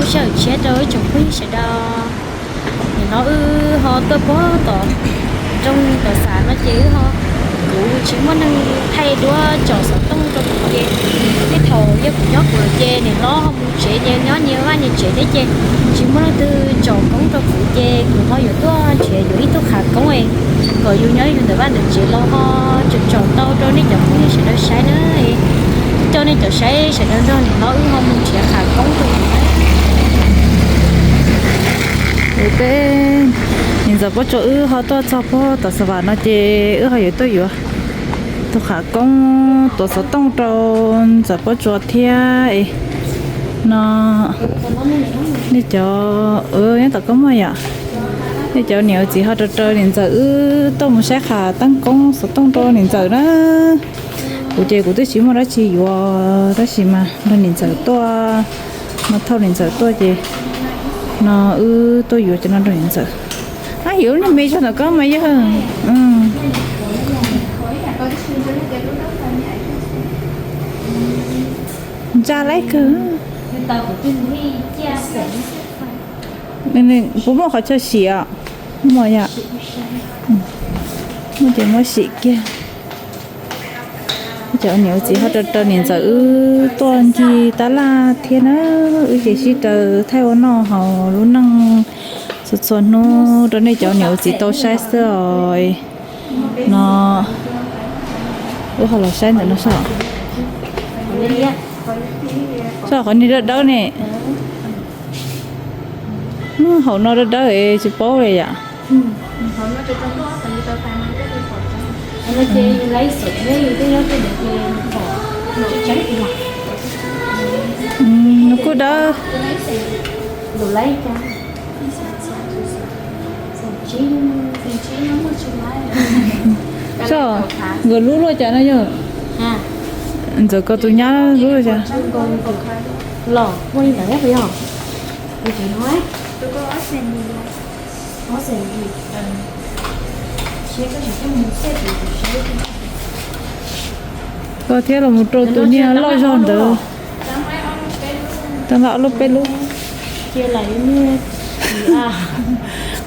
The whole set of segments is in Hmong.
Sawm tshiab rau ib tsoom phooj ywg sawv daws, nim no wb ho tuaj puag tom nroog tom xav no ces wb ho, kuv tsis muaj neeg thaij duab tsom xov tooj rau kuv ces, tej thaum yog kuv nyob kuv lawm ces niam hlob ho mus tsev ces nyob nyias vaj nyias tsev thiab ces tsis muaj leej twg tsom koob rau kuv ces kuv ho yuav tuaj nrhiav yuav ib tug qhav koob kom yus nyob yus ntawm vaj ntawm tsev los ho tsom tsom tau rau nej cov phooj ywg sawv daws saib na. Coj nej cov saib sawv daws nrog niam hlob wb ho mus nrhiav qhav koob rau kuv na. Ua teb, niam ntxawm Pob Tsuas wb ho tuaj txog puag tom xav vam no ces wb ho yuav tuaj yuav tus qhav koob tuav xov tooj rau ntxawm Pob Tsuas thiab no. Nej cov, nyob tom koj muag yom, nej cov niam txiv ho raws raws niam ntxawm wb tuaj mus saib qhav teeb koob xov tooj rau niam ntxawm na. Kuv ces kuv twb tsis muaj dab tsi yuav tab sis mas nrog niam ntxawm tuaj, no thauj niam ntxawm tuaj ces no wb tuaj yuav cov no rau niam ntxawm. Ab, yuav lub niag me zog ntawm koj mas yog. Ntsa laib kawg. Puas muaj qhov chaw sim os? Muaj yom. Muaj ces muab sim kiag. Cov niam txiv ho raws raws niam ntxawm wb tuaj ncig tab laj thiab na. Wb ces sib raws thaij ua noj haus lub neej txhua txhua hnub rau nej cov niam txiv tau saib xwb os. No, wb ho los saib ntawm no saib, saib qhov niag dawb dawb ne. Haum no dawb dawb tsis paub li yom. Nws kuj dawb. Soj, nkawd lub luaj cas no yog? Ntxawm ko tus nyab lub luaj cas? Koj thiab los mus rau tus niag loj zog ntawd. Tau ob lub peb lub.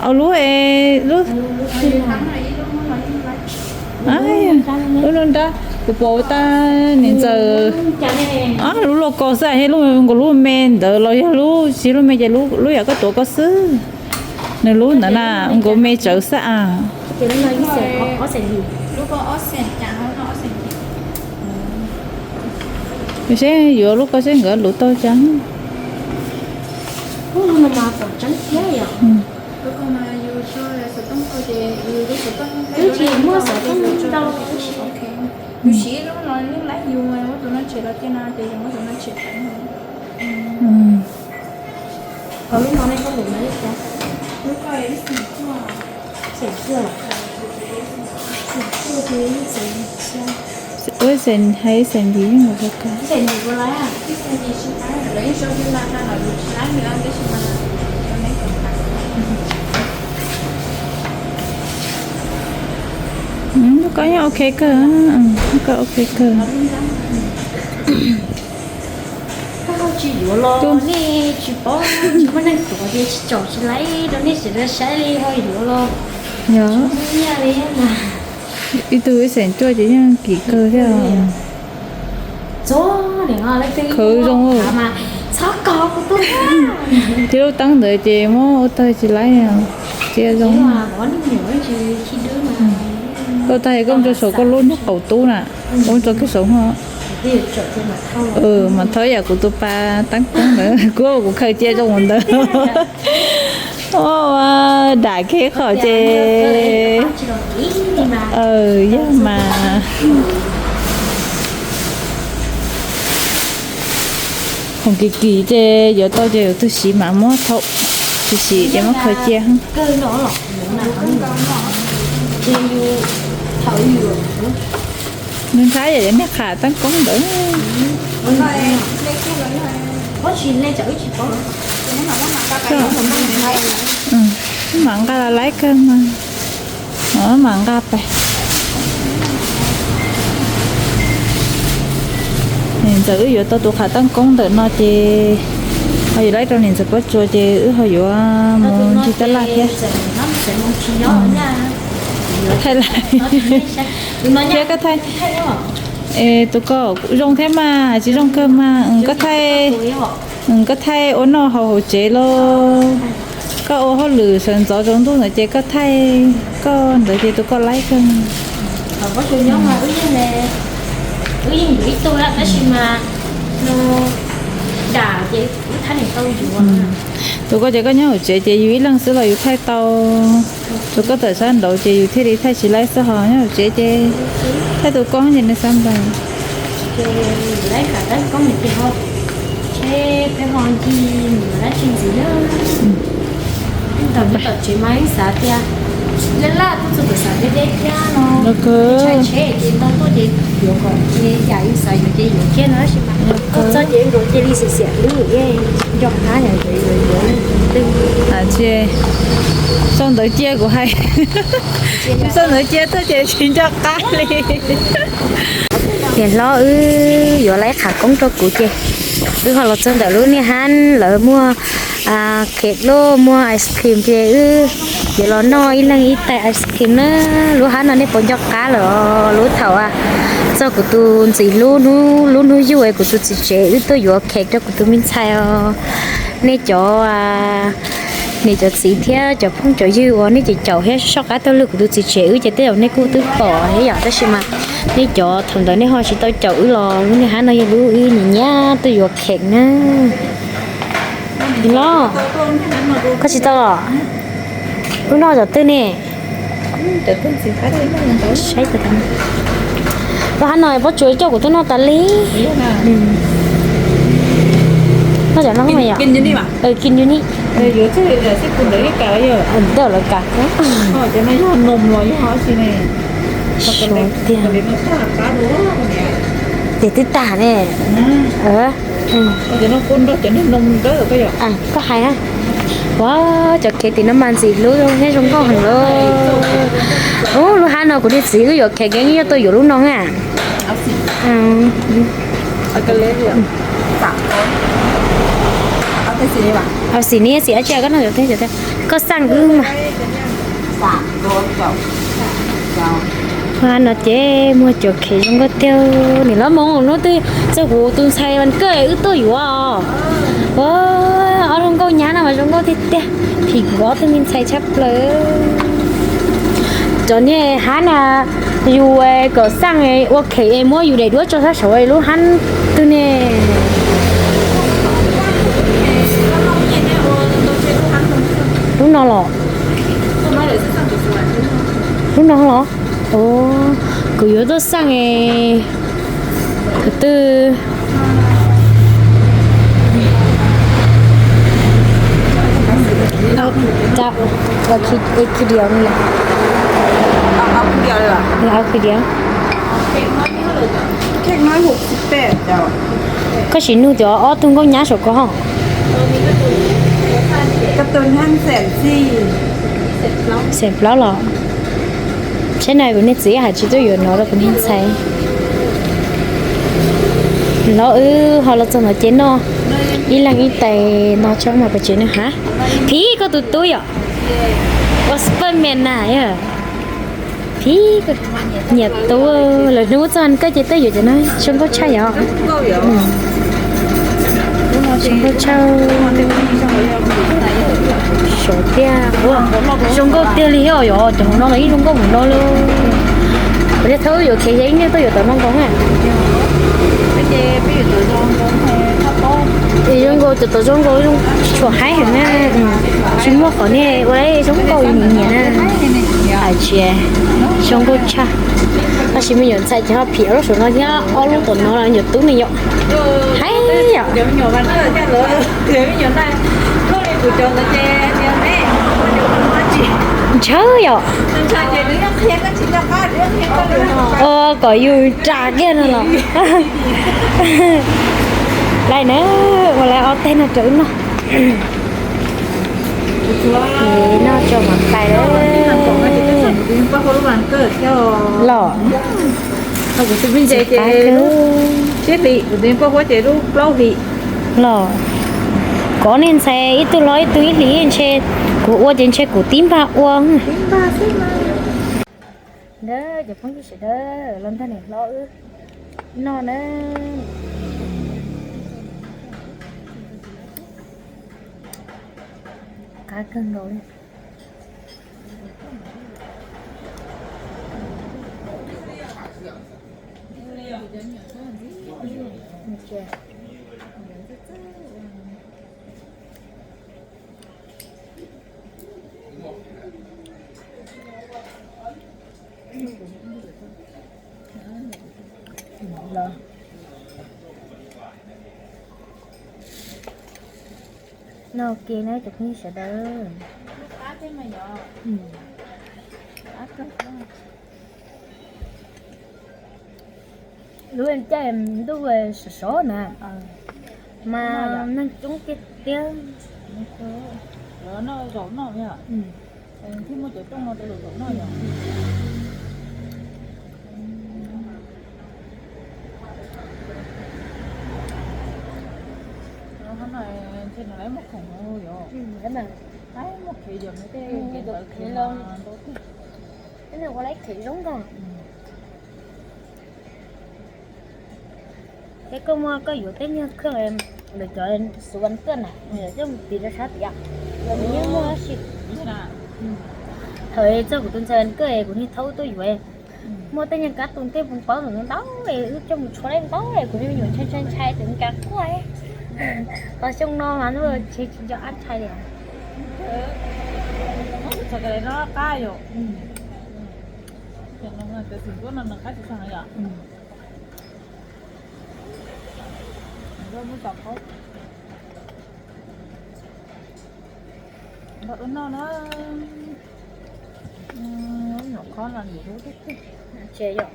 Ob lub es lub, lub nrab, kuv pom ua tag niam ntxawm. Lub luaj ko xwb, nkawd lub me ntawd los yog lub tsis lub me ces lub yam koj tuav ko xwb. Nws lub ntawd na, nkawd me tsawv xwb a. Seb yuav lub ko seb nkawd luv tau cas. Ua xeem hais xeem ntsis yeej los ko. Lub ko yeej ok kawg, lub ko ok kawg. Koj tsis yuav los nej tsis paub, tsis muaj neeg tuav ces tsis tsom tsis laib rau nej sawv daws saib li ho yuav los. Yog. Ib tug ib xeem cuaj ces yeej kim kawg thiab. Khawv zoo. Ces lub teeb ntawd ces muab ua tag tsis laib, cia zoo. Koj tag koj mus rau saum koj lub niag qaum tub na, ua rau koj saum ho. Mas thov yam kuv tus pas teeb koob ntawd, kuv kuv khaws cia zoo ntawd. Ua dam kiag qhov ces yog mas. Khoom kim kim ces yuav tau ces yus tus siv mas muab thau, tus siv ces muab khaws cia. Nws nrab yam niag qham teeb koob ntawd. Mam nqa los laib kawg mas. Mam nqa pais. Ntxawm wb yuav tau tus qham teeb koob ntawm no ces Ho yuav laib rau niam ntxawm Pob Tsuas ces wb ho yuav mus ncig tab laj thiab. Thaij laj thiab koj thaij. Tus ko zoo thiab mas, tsis zoo kawg mas. Koj thaij, koj thaij ua noj haus hauv tsev los, koj ua hauj lwm sawv ntxov tsaus ntuj ntawd ces koj thaij, koj ntawd ces tus ko laib kawg. Wb yeej yuav ib tug tab sis mas dam ces wb thaij tau yuav. Tus ko ces koj nyob hauv tsev ces yus ib leeg xwb los yus thaij tau. Tus ko tawm sab nraud ces yus thiaj li thaij tsis laib xwb, ho nyob hauv tsev ces thaij tus ko ces nws xav npawg. Ces laib kam tab koob ces ho, seb peb ho ncig mus dab tsi ntxiv na. Thaum tom tsev mas yeej xav tias laj laj tuaj txog tom xav deb deb thiab no, ntshai tsheb ces ntau tuaj ces yuav kom ces yam yus xav yuav ces yuav kiag no tab sis mas tuaj txog ces nkaus cia li xiam xiam lub nco qab yom, yuav yuav twg. Sau ntawv cia kuv hais, sau ntawv cia tuaj ces tsis nco qab li. Niam hlob wb yuav laib qhav koob rau kuv ces wb ho los txog ntawm lub niag hab lawv muag cake lub muag ice cream ces wb yuav los noj ib leeg ib tais ice cream na. Lub hab no nej puas nco qab lawm? Lub thaum txog kuv tus ntxim hlub, lub hnub yug es kuv tus txiv tsev wb tuaj yuav cake rau kuv tus me ntxhais os. Nej cov, nej cov txiv thiab cov phooj cov ywg uas nej ces caum thiab soj qab taug lw kuv tus txiv tsev wb ces tej zaum nej kuj twb pom thiab yom, tab sis mas nej cov thaum ntawd nej ho tsis tau caum wb los lub niag hab no yog lub wb nyiam nyiam tuaj yuav cake na. Los, koj tsis tau los? Wb noj cov twg ne? Saib, lub hab no Pob Tsuas coj kuv tuaj noj tas li. Noj cov no mas yom. Kis yus ni. Ntawm lawv kas. Suav tiag. Ces twb tag ne. Koj hais na. Ua cov kev tim no mas ntxim hlub thiab zoo nkauj heev lauj. Ub, lub hab no kuv niag txiv wb yuav kev kev yog tuaj yuav lub no na. Xim ni xim ab tsi koj no, koj xaj wb mas. Hab no ces muag cov kev zoo nkauj tiag. Nim no mus hnub twg txog kuv tus ntxhais vas kawj wb tuaj yuav. Ua ob zoo nkauj nyab no mas zoo nkauj tiag tiag, phim nkov tej me ntxhais tshaj plaws. Cov niag hab na, yus kom xaj ua kev es muab yus daim duab tso sab saud lub hab twg ne. Lub no los? Lub no los? Kuv yuav tuaj xaj es twb Koj sim nug tias ob tug nkauj nyab saum ko ho. Xeem plaub los? Tsheb no kuv niag txiv hais tsis tuaj yuav no rau kuv niag ntxhais. Los wb ho los txog no ces noj ib leeg ib tais no tso mas pes tsev no ha. Phim, koj tus tub yom? Ua Spiderman na. Phim, nyiam tub, lawv hnub txog koj ces tuaj yuav cov no zoo nkauj tshaj yom. Zoo nkauj tshaj. Suav tiag, zoo nkauj tiag li os yom, cov hauv no los yeej zoo nkauj mus no li. Kuv thiaj thawb yuav kev yeeb tuaj yuav tom no nkoos na. Es zoo nkauj, cov tom zoo nkauj tshuav haib heev na. Tsis muaj qhov niag ua zoo nkauj nyiam na. Hais tsis zoo nkauj tshaj. Tab sis me nyuam ntxhais ces ho phim ob lub saum no thiab ob lub tom no los nyuam tub ne yom. Haib yom. Ntshaw yom. Ua kom yus ras kiag no los. Lawm na, ua lawv ob teg no rau wb noj. Noj tso mam pais. Los. Kuv tus me ntxhais ces lub tsib hlis, kuv tus me poj huab ces lub plaub hlis. Los. Kov niag ntxhais ib tug los ib tug ib hlis ntshe kuv ua ces ntshe kuv tib npag ua. Cov phooj ywg sawv daws, los ntag niam hlob wb noj na. Qab kawg nkaus li. Noj ua ke na cov phooj ywg sawv daws. Lub caij ntuj sov sov na, mas neeg coob tiag tiag. Ua laiv khev zoo nkauj. Thiab koj muaj koj yuav tej nyuag khej lawv cov xu vas kawj na, coj mus tiv rau sab tias los nws yeej muaj si. Thaum txog kuv tus ntxhais vas kawj kuv niag thaub tuaj yuav, muaj tej nyuag kab tus tej pus paub ntau ntau, wb coj mus tshuab ntau, kuv niag me nyuam ntshai ntshai ntshai tus nkag quaj. Tos xyoo no mas nws tsis tsis nco qab ntshai li. Noj na, nyuam qhuav no nim lub tib tib. Ces yom,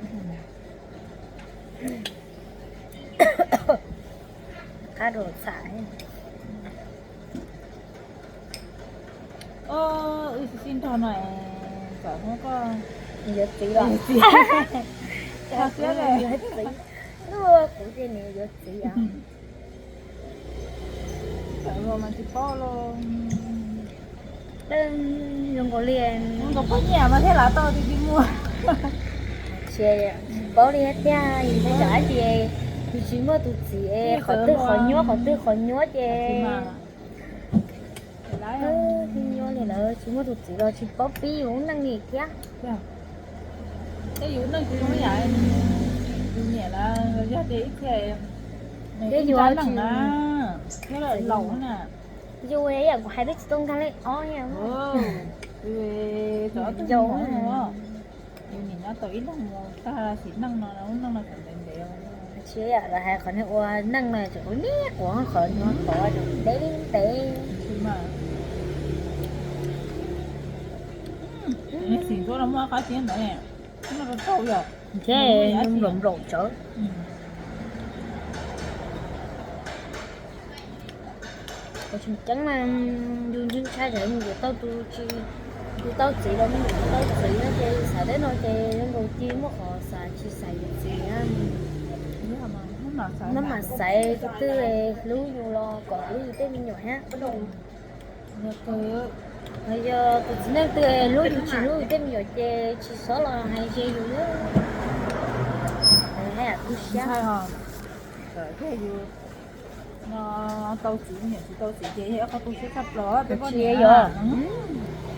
qab rau txham. Wb sib sib nrog no, txawm hnub koj yuav txiv los, txiv, txiv, kuv ces nws yuav txiv. Tsis paub li, zoo nkaus li, zoo nkaus poj niam mas thiaj lav tau tiag tiag muaj. Tsis paub li thiab tiag, yus ntshai tsam dab tsi, yus tsis muaj tus txiv, qhov twg qhov nyuab qhov twg qhov nyuab ces, nyuab li lawm tsis muaj tus txiv los tsis paub pib yus lub neej li thiab. Tej yus neej tsis zoo yam, yus niam lawm yog tias ib txhia, thiab yus neej na, thiab laus na. Yus yam kuv hais twb tsis tau nkag li ob yam. Yus niam nyob tau ib leeg mus tag sim neej no, lub neej no txawm ntev ntev. Tsis yam lawv hais qhov niag ua neej no tseem ua niaj ua qhov nyuag qhov ntev ntev. Xim ntuab no muaj qab txiab ntawd, noj rau tau yom. Nplaum nplaum tsawv. Qhov tseem ceeb mas yus ntshai tsam yus yuav tau tus tsis, yus tau txiv los yus tsis tau txiv no ces xav teb no ces zoo nkaus ci muaj qhov xav tsis xaiv yus txiv. Nab mam xaiv tus twg hlub yus los kom hlub yus tej me nyuam thiab. Yog tus txiv neej twg hlub yus tsis hlub yus tej me nyuam ces tsis xob los hais ze yus li. Hais yam tu siab. Tau txiv me nyuam tsis tau txiv ces yog qhov tu siab tshaj plaws peb poj niam.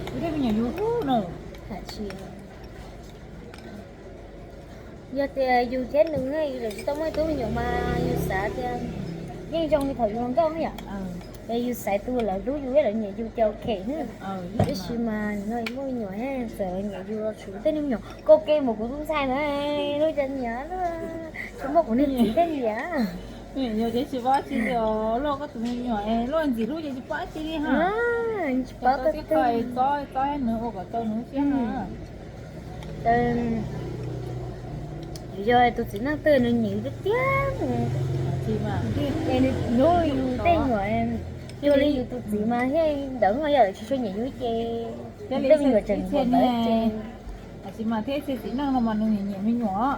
Yus tej me nyuam yus hlub na. Yog tias yus thiab nws yus tsis tau muaj ib tug me nyuam mas yus xav tias yeej zoo li thaum yus hluas nkauj yom. Es yus xaiv tus lawv hlub yus thiab lawv nyiam yus ces ok na. Tab sis mas no yus muaj me nyuam thiab txawm lawv nyiam yus los tshuav tej me nyuam koj ke mus kuv tus ntxhais na, lub cov nyiam, tsis muaj kuv niag txiv tej nyiam. Tsis paub tsi li os, luaj koj tus me nyuam luaj ntxim hlub ces tsis paub tsi li ha. Tsis paub tau tib qho txob txob nws ua kom tau nws siab na. Yog tus txiv neej twg nws nyiam yus tiag tiag, es nws hlub yus tej nyuam, cuag li yus tus txiv mas thiaj ntawd no, yog lawv tsis tshua nyiam yus ces tej me nyuam tseem nyiam lawv ces Tsis mas thiab ib txhia txiv neej no mas nws nyiam nyiam me nyuam.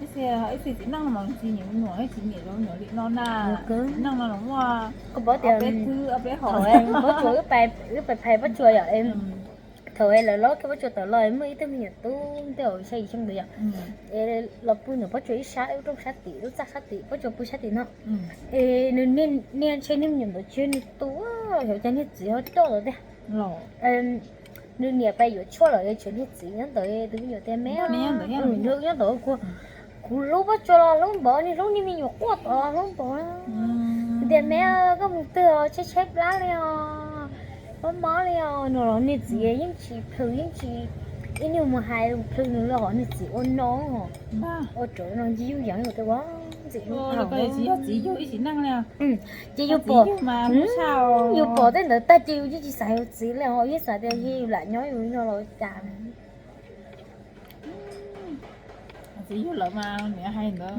Ib txhia, ib txhia txiv neej no mas nws tsis nyiam me nyuam, tsis nyiam cov me nyuam li no na. Txiv neej no los muaj, koj paub tias peb thwb, peb hom, Pob Tsuas, wb pais phais Pob Tsuas yom. Thaum lawv lov kiag Pob Tsuas tawm los muaj ib tug me nyuam tub ntawm xya yim xyoo ntawd yom, los pw ntawm Pob Tsuas ib sab, ib rooj sab tim, lub txaj sab tim, Pob Tsuas pw sab tim no. Es nws niag, ntshe niag me nyuam ntawd tsis yog nws tug, xyov cas niag txiv ho coj lawm tiag. Nws niam pais yuav tshuaj lawm, tshuav niag txiv nyob ntawd, tus me nyuam tias me, nyob ntawd, kuv hlub Pob Tsuas los hlub npaum, niag hlub niag me nyuam quaj tod los hlub npaum. Tias me, koj mus twg os, tshaib tshaib plab li os, mob mob li os no los niag txiv yeej tsis plhws, yeej tsis, ib nyuag mus hais plhws nws los niag txiv ua no, ua rau no yus yeej tias ua ntxim hlub thaum txiv yug ib txiv neej li. Ces yus pom, yus pom tej ntawd tag ces yus yeej tsis xav yus txiv li os, yeej xav tias yus lam nyob yus no los cas. Txiv yug lawm mas niam hais ntawd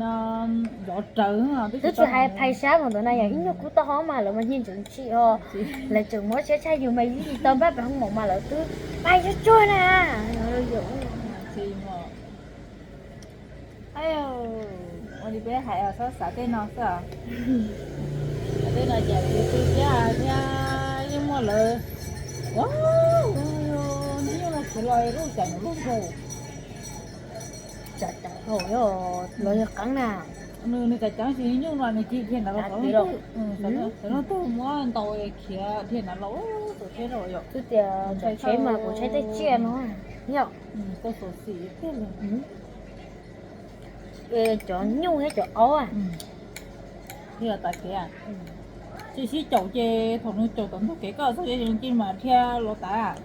no, zov rawv. Twb tsis hais phais sab mus ntawd na yom, ib nyuag kub taub hau mas lawv mas nyiag ntsoov tsim os. Lawv tseem muab siab tshaj yus mas yus tsis tau npaj pem hoob maum mas lawv twb phais tsuag tsuag na. Ua li peb hais os, txhob xav tej no xwb. Tej no ces tsis tu siab thiab, yeej muaj lawv, ua, nws yeej los khiav los lub cas nws lub nkaus. Tsam tsam hau los yog qeeb na. Nws, nws tsam tsam tsis nyuj no nws cia dhia ntawd los, xov no twg muab ntaus khiav dhia ntawd los, tus tsheb rau yom. Twb tias tsheb mas kuv tsheb tej tsiaj no yom. Tau xov xwm tiag li. Cov nyuj thiab cov aub. Dhia tas kev, tsis sib caum ces thaum nws caum tom ntug kev koj txog ces nws cia li mas dhia los tas.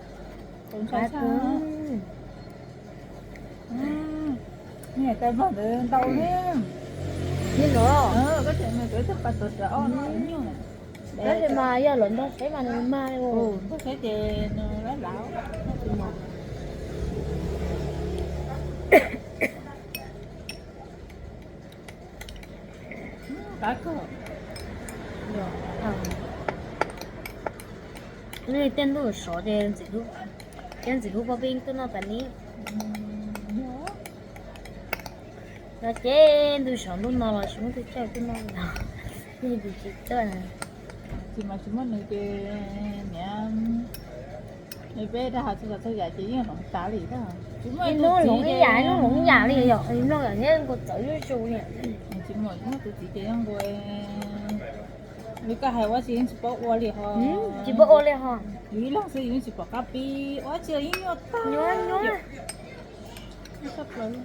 Tau ntshai tshaj. Niam tais npog ntawd ntau thiab. Li no, koj tseem nws tseem twb pas tuav rawv ob no nyuj. Tab sis mas yog lawv ntog saib mas nws mag li. Ntog saib ces nws lab lav. Qab kawg. Tej ntuj sov ces ntxim hlub, ces ntxim hlub pab peb tuaj noj tas li. No ces ntuj sov ntuj no los tsis muaj tus coj tuaj noj los, yeej tus tsis coj. Tsis mas tsis muaj nws ces niam, peb rau hauv txhua txhua yam ces yeej hloov tas li. Ib hnub hloov ib yam, ib hnub hloov ib yam li yom, no yom, nyob nkaus txawv zuj zus li. Tsis muaj, tsis muaj tus txiv ces yeej nkaus li koj hais ua tsis yeej tsis paub ua li ho. Tsis paub ua li ho. Yus ib leeg xwb yus yeej tsis pom qab pib ua tsis yeej nyuaj tag.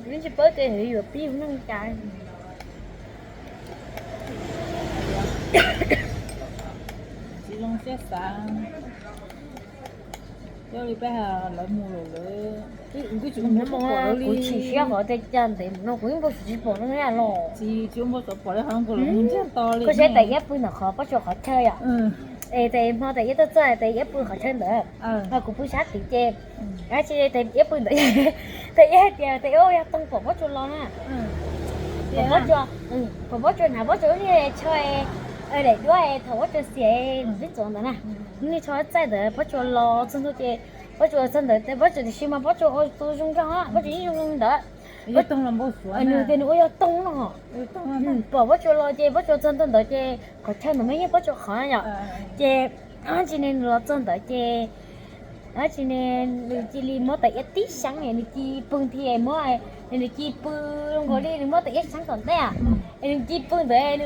Yeej tsis paub tias yuav pib ua neej cas. Tsis zoo siab xav. Coj li peb lawv mus lawm lawv, kuv chim siab qhov tias cas ntev mus no kuv yeej npau suav tsis pom no los. Tsis, tsis npau suav pom li ho nkaus lawv mus ntsiag to li. Koj saib tais iab pw ntawm qhov pob tsuas qhov chaw yom. Es tais hmo tais iab tuaj txog tais iab pw qhov chaw ntawd, kuv pw sab tid ces, tais iab pw ntawd, tais iab hais tias tais iab ua yog toog pom pob tsuas los na. Pom pob tsuas, pom pob tsuas hnav pob tsuas lub niag tsho daim duab thaum pob tsuas xiam lub txuas ntawd na. Lub niag tsho txaij ntawd pob tsuas los txog ntua ces pob tsuas txog ntawd pob tsuas tiam sis mas pob tsuas ua zoo zoo nraug, pob tsuas yeej zoo zoo ntawd. Nws tias nws ua yog toog no. Pom pob tsuas los ces pob tsuas txog ntua ntawd ces qhov chaw ntawd mas yeej pob tsuas qhov yom. Ces dab tsi ne nws los txog ntawd ces dab tsi ne nws cia li muab tais iab tib xyab, nws cia li pw nthi muab, nws cia li pw zoo nkaus li nws muab tais iab xyab tom ntej, es nws cia li pw ntawd,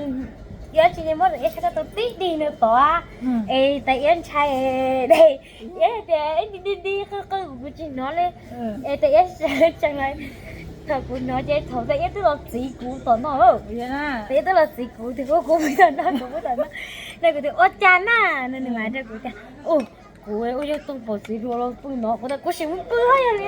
dab tsi ne muab tais iab xyab tau tib dig nws tod, es tais iab ntshai, tais iab tias dig dig dig qw qw kuv tsis hnov li, es tais iab tsees lawm. Thaum kuv hnov ces thaum tais iab twb los txiv kuv tom no, tais iab twb los txiv kuv tias kuv pw tom no, kuv pw tom no, no kuv tias ua cas na, nws mas rau kuv tias u kuv ua yog toog pom txiv hluas los pw no, kuv tias kuv sim mus pw yog li,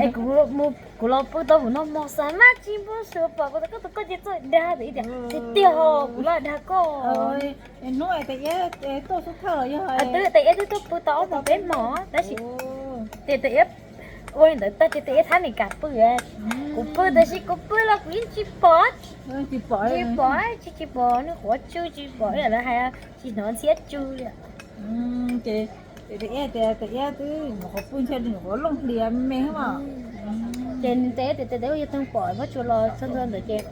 es kuv los pw tau hauv no mos xav mas tsis npau suav pom, kuv tias koj tus koj cia txawj dag tiag tiag, tiag tiag ho kuv los dag koj. Hnub tais iab tuaj xub thawj los yog twb tais iab twb tuaj pw tau ob hmos peb hmos tab sis ces tais iab ua li ntawd tag ces tais iab thab Mes Kas pw, kuv pw tab sis kuv pw los kuv yeej tsis pom, tsis pom, tsis tsis pom nws quav tsw tsis pom ib yam lawv hais tsis hnov ntxhiab tsw li. Ces Tes iab, tes iab twb nyuam qhuav pw ntshe nyuam qhuav looj hlias me me xwb mas. Ces tes iab, tes iab yog tug pom Pob Tsuas los txog ntua ntawd ces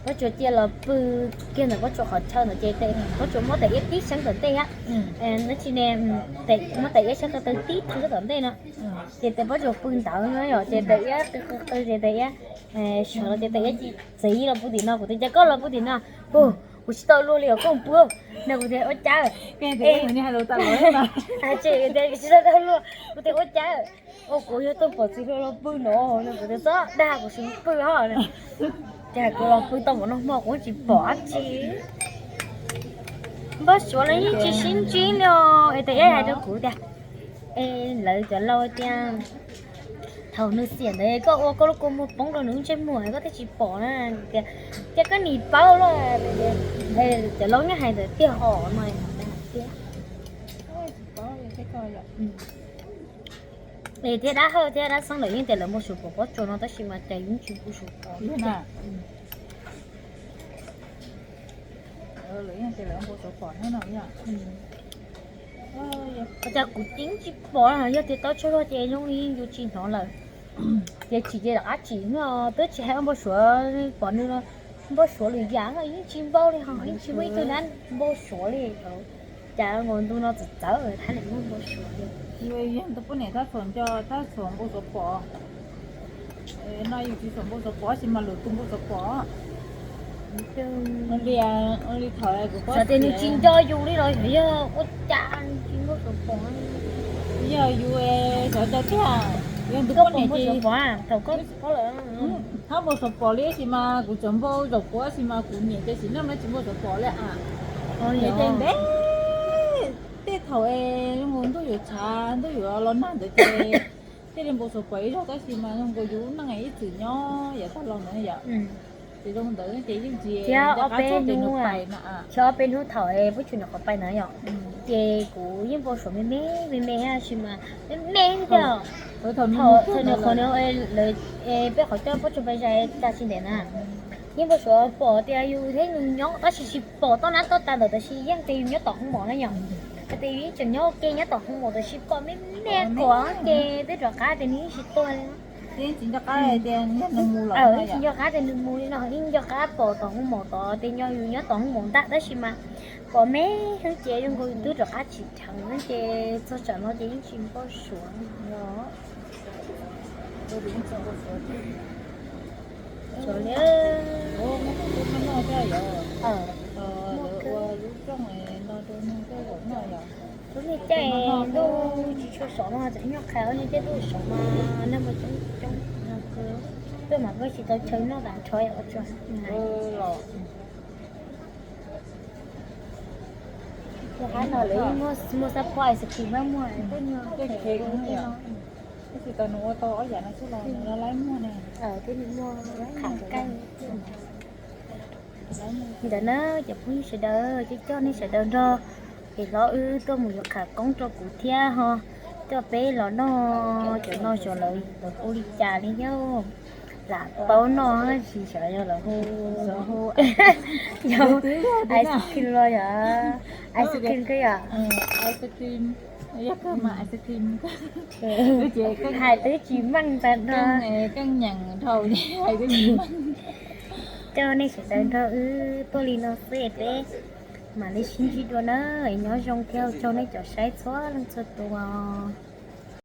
Pob Tsuas cia los pw kiag ntawm Pob Tsuas qhov chaw ntawd ces Pob Tsuas muab tes iab tib seeb tom ntej thiab, muab tes iab seeb taw tib tug tom ntej no. Ces tes Pob Tsuas pw ntawd no yom, ces tes iab qw qw ces tes iab sawv los ces tes iab txiv los pw tim no, kuv tias cas koj los pw tim no, kuv tsis tau luag li os koj pw. No kuv tias ua cas, tsis tau luag, kuv tias ua cas, ua kuv yog tug pom txiv hluas los pw no, no kuv tias txhob dag kuv tsis pw os. Ces kuv los pw tau npaum no hmo kuv tsis pom dab tsi. Npau suav los yeej tsis sib ntsib li os. Es tes iab hais rau kuv tias, es lawv cov laus tias thaum nws xiam ntawd koj ua koj lub kua muag poob rau nws lub ntsej muag koj thiaj tsis pom na. Tias, ces koj nim paub los, cov laus nyob hais ntawd tiag os no. Es thiab dab hawj thiab dab xeeb lawv yeej tias lawv npau suav pom Pob Tsuas no tab sis mas cas yus yeej tsis npau suav pom li. Cas kuv yeej tsis pom, yog tias tau tshuaj luag ces zoo li yus tsis hnov lawm. Ces tsim ces rov qab tsim no, twb tsis hais npau suav pom nws los, npau suav lwm yam no yeej tsis npau li ho, yeej tsis muaj ib tug dab npau suav li. Cas nkaus ntu no txawv txawv thab niam muaj npau suav li. Yog tus poj niam thab txhuam nco, thab txhuam npau suav pom. No yus tsis txhuam npau suav pom tab sis mas lwm tus npau suav pom. Li thaum kuv xav tias nws tsis nco yus li los yog ua cas nws tsis npau suav pom. Yog yus xav tiag, yog tus poj niam ces thaum koj thab npau suav pom li tab sis mas kuv tseem npau suav pom tab sis mas kuv niam ces sim neej no tsis npau suav pom li a. Niam ces ntev tej thaum es zoo nkaus ntuj yuav tshav ntuj yuav los nag ntawd ces thiaj li npau suav pom ib zaug tab sis mas zoo nkaus yus lub neej ib txwm nyob yav tag los ntawd yom. Ces zoo ntawd ces yeej tsis thiab ob peb hnub, thiab ob peb hnub thaum es Pob Tsuas nws qhov pais ntawd yom, ces kuv yeej npau suav me me me me tab sis mas me me thiab. Thaum nws qhov lawv, peb qhov coj Pob Tsuas pais zais cas tsis ntev na, yeej npau suav pom tias yus thiab nws nyob tab sis tsis pom toj nab toj tas ntawd tab sis yeej tias yus nyob tom hoo mom na yom. Hais tias yus yeej tseem nyob ua ke nyob tom hoo mom tab sis pom me me kom ces twb rov qab tias nws yeej tsis tuag li. Yeej tsis nco qab tias nws mus li no, yeej nco qab pom tom hoo mom tod tias nyob yus nyob tom hoo mom ntag tab sis mas pom me xwb ces zoo nkaus yus twb rov qab tsim dheev ces txog tsam no ces yeej tsis npau suav. Lub niag caij ntuj tsis tshua sov no tseem nyuag qhav, lub niag caij ntuj sov mas neeg mas coob coob. Tuaj mas koj tsis tau chaw noj tas nrho os. Hab no lawv muaj xab phob ice cream, muaj tej nyuag, tab sis tas nws ua tau ob yam no xwb los nws laiv muag ne. Thiab nws muaj qham kaij. Ntawd na cov phooj ywg sawv daws, coj coj nej sawv daws nrog pem hlob wb tuaj mus yuav qham koob rau kuv thiab ho coj peb los noj cov no xyov lawv hu li cas li thiab. Lam paub noj tsis xyov yog lawv hu, yog ice cream los yog ice cream thiab yom. Hais twb tsis meej tas no. Coj nej sawv daws nrog wb tuaj li no xwb peb mam li sib ntsib dua na. Nyob zoo thiab ua tsaug nej cov saib txhua leej txhua tus.